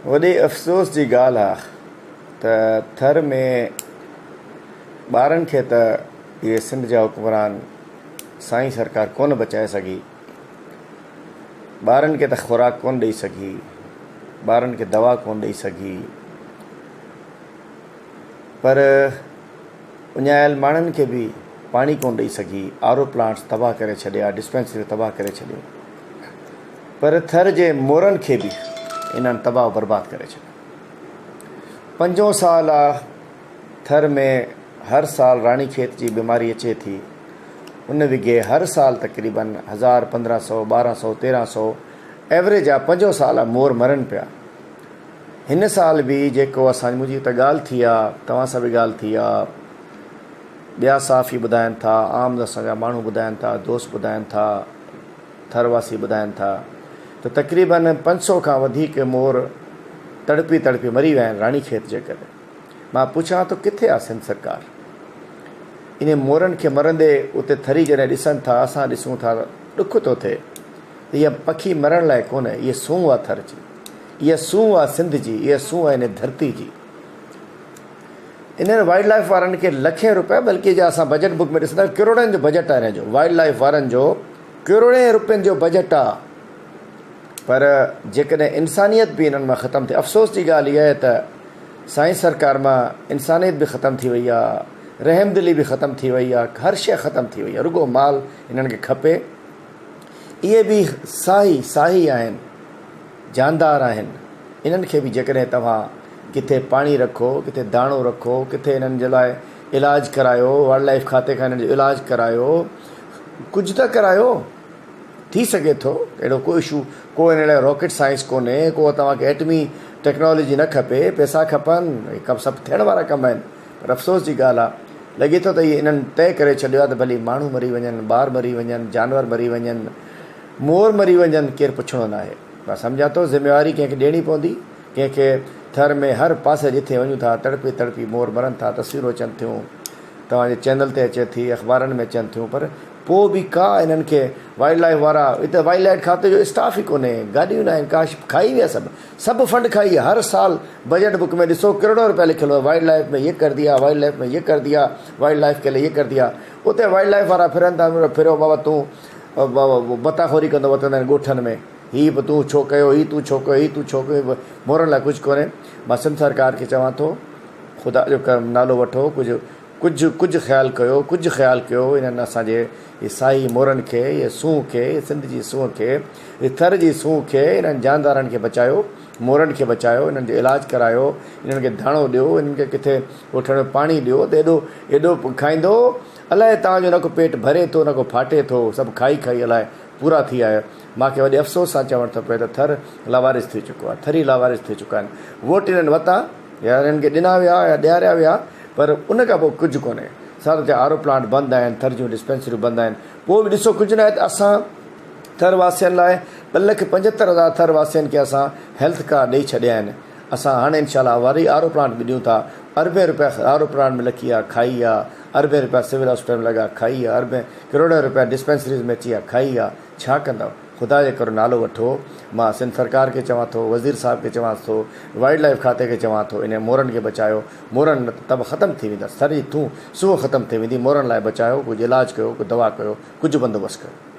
وڏي افسوس جي ڳالهه آ ته ٿر ۾ ٻارن کي ته اهي سنڌ جا حڪمران سائين سرڪار ڪونه بچائي سگهي، ٻارن کي ته خوراڪ ڪونه ڏئي سگهي، ٻارن کي دوا ڪونه ڏئي سگهي پر اڃايل ماڻهن کي به پاڻي ڪونه ڏئي سگهي، آر او پلانٽس تباهه ڪري ڇڏيا، ڊسپينسريون تباهه ڪري ڇڏيون پر ٿر جي مورن کي به انهن تباهه و برباد ڪري ڇڏيو. پنجون سال آ ٿر ۾ هر سال راڻي کيت جي بيماري اچي ٿي، ان وگهي هر سال تقريبن هزار، 1500، 1200، 1300 ايوريج آ پنجون سال آ مور مرن پيا. هن سال به جيڪو اسان منهنجي ته ڳالهه ٿي آ، توهان سان به ڳالهه ٿي آ، ٻيا صحافي ٻڌائن ٿا، عام اسان جا ماڻهو ٻڌائن ٿا، دوست ٻڌائن ٿا، ٿر واسي ٻڌائن ٿا ته تقريبن 500 کان وڌيڪ مور تڙپي تڙپي مري ويا آهن راڻي کيت جي ڪري. مان پڇان ٿو ڪٿي آ سنڌ سرڪار؟ انهي مورن کي مرندي اتي ٿري جڏهن ڏسن ٿا، اسان ڏسون ٿا ته ڏک ٿو ٿئي ته اها پکي مرڻ لاء ڪونه، اهي سونهن آ ٿر جي، اها سونهن آ سنڌ جي، اها سونهن آ انهي ڌرتي جي. انهن وائلڊ لائيف وارن کي لکين روپيا بلڪه جي اسان بجيٽ بڪ ۾ ڏسندا ڪروڙن جو بجيٽ آهي انهن جو وائلڊ لائيف وارن جو ڪروڙين روپين جو بجيٽ آ پر جيڪڏهن انسانيت به انهن مان ختم ٿي افسوس جي ڳالهه اها آهي ته سائين سرڪار مان انسانيت به ختم ٿي وئي آ رحم دلي به ختم ٿي وئي آ هر شيء ختم ٿي وئي آ رڳو مال انهن کي کپي اهي به ساهي ساهي آهن جاندار آهن انهن کي به جيڪڏهن توهان ڪٿي پاڻي رکو، ڪٿي داڻو رکو، ڪٿي انهن جي لاء علاج ڪرايو، وائلڊ لائيف کاتي کان انهن جو علاج ڪرايو، ڪجهه ته ڪرايو، ٿي سگهي ٿو اهڙو ڪو اشو ڪو ان لاء راڪيٽ سائنس ڪونهي، ڪو توهان کي ايٽمي ٽيڪنالاجي نه کپي، پئسا کپن، اهي ڪم سڀ ٿيڻ وارا ڪم آهن، پر افسوس جي ڳالهه آهي لڳي ٿو ته اهي انهن طئي ڪري ڇڏيو آهي ته ڀلي ماڻهو مري وڃن، ٻار مري وڃن، جانور مري وڃن، مور مري وڃن، ڪير پڇڻو ناهي. مان سمجهان ٿو ذميواري ڪنهن کي ڏيڻي پوندي، ڪنهن کي ٿر ۾ هر پاسي جٿي وڃون ٿا تڙپي تڙپي مور مرن ٿا تصويرون اچن ٿيون توهان جي چينل تي اچي ٿي اخبارن ۾ اچن ٿيون پر پوء به ڪا انهن کي وائلڊ لائيف وارا هتي وائلڊ لائيف کاتي جو اسٽاف ئي ڪونهي گاڏيون ناهن ڪاش کائي ويا سڀ سڀ فنڊ کائي ويا هر سال بجيٽ بڪ ۾ ڏسو ڪروڙون روپيا لکيل هو وائلڊ لائيف ۾ يي ڪر ديا وائلڊ لائيف ۾ يي ڪر ديا وائلڊ لائيف ڪي لئي يي ڪر ديا اتي وائلڊ لائيف وارا ڦرن ٿا ڦريو بابا تون ڀتا خوري ڪندو وتندا آهن ڳوٺن ۾ هي به تون ڇو ڪيو، هي تون ڇو ڪيو، هي تون ڇو ڪيو، مورن لاء ڪجهه ڪونهي. مان سنڌ سرڪار کي چوان ٿو، خدا جو ڪرم نالو وٺو، ڪجهه ڪجهه ڪجهه خيال ڪيو، ڪجهه خيال ڪيو انهن اسان جي هي سائي مورن کي، هي سونهن کي، هي سنڌ جي سونهن کي، هي ٿر جي سونهن کي، انهن جاندارن کي بچايو، مورن کي بچايو، انهن جو علاج ڪرايو، انهن کي داڻو ڏيو، انهن کي ڪٿي ڳوٺن ۾ پاڻي ڏيو ته ايڏو ايڏو کائيندو، الائي توهان جو نه ڪو پيٽ ڀري ٿو نه ڪو ڦاٽي ٿو، سڀ کائي کائي الائي پورا ٿي آيا. مان کي وڏي افسوس سان چوڻ ٿو پئي ته ٿر لاوارث ٿي چڪو آهي، ٿري لاوارث ٿي چڪا آهن. ووٽ انهن وتا يا انهن کي ڏنا ويا يا ڏياريا ويا پر ان کان پوء ڪجهه ڪونهي. سارا جا آر او پلانٽ بند آهن، ٿر جون ڊسپينسريون بند آهن، پوء به ڏسو ڪجهه ناهي ته اسان ٿر واسين لاء 2,75,000 ٿر واسين کي اسان هيلٿ ڪارڊ ڏئي ڇڏيا آهن. اسان هاڻي انشاء الله وري آر او پلانٽ به ڏيون ٿا. اربين روپيا آر او پلانٽ ۾ لکي آ کائي آ، اربين روپيا سول هاسپيٽل ۾ لڳا کائي آ، اربين ڪروڙين روپيا ڊسپينسريز ۾ اچي آ کائي آ. ڇا ڪندؤ؟ خدا جي ڪرو نالو وٺو. مان سنڌ سرڪار کي چوان ٿو، وزير صاحب کي چوان ٿو، وائلڊ لائيف کاتي کي چوان ٿو، انهن مورن کي بچايو، مورن نه ته تب ختم ٿي ويندا، سر جي ٿون سونهن ختم ٿي ويندي، مورن لاء بچايو، ڪجهه علاج ڪيو، ڪجهه دوا ڪيو، ڪجهه بندوبست ڪيو.